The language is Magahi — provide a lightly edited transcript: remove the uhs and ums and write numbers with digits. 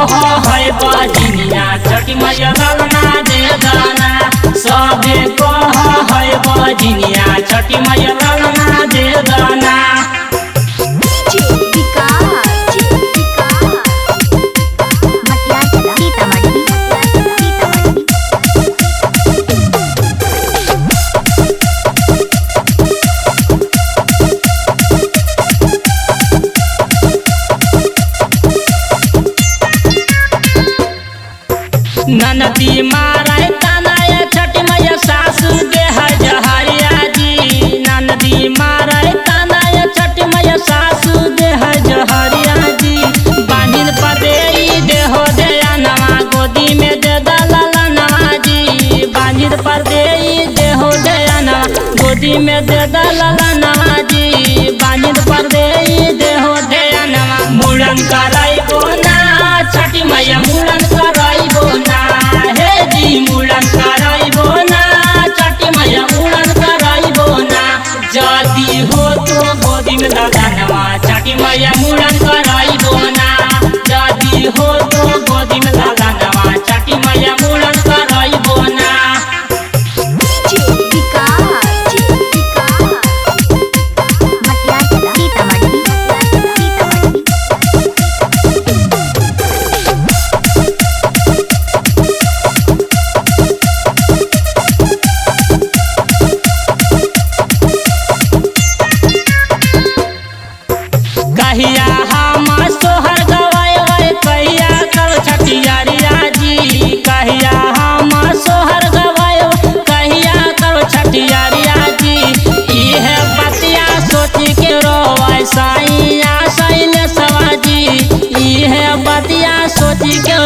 कह है बजनिया छठी मैया ललना दे दाना। सबे कह है बजनिया छठी मैया ललना दे दाना। ननदी मारा ताना छठी मैया सासू दे है जहरिया जी। ननदी मारा ताना छठी मैया सासू दे है जहरिया जी। बांधिन पदे देहो दया नवा गोदी में दे दला नवा जी। बांधिन पर देहो दया नवा गोदी में दे दला नवा जी। बांधिन पर देहो दया नवा मुड़न कराइबो ना छठी मैया मुड़न कराइबो ना। हे जी मुड़न कराइबो ना छठी मैया मुड़न कराइबो ना। जदी हो तो गोदी में ललनवा छठी मैया मुड़न कराइबो ना। जदी हो तो गोदी में ललनवा छठी मैया मुड़न कराइबो ना। कहिया हम सोहर गवाए कहिया कल छठियारिया जी। कहिया हम सोहर गवाए कहिया कल छठियारिया जी। इहे बतिया सोच के रोवाय साइया सैल सवाजी। इहे बतिया सोच के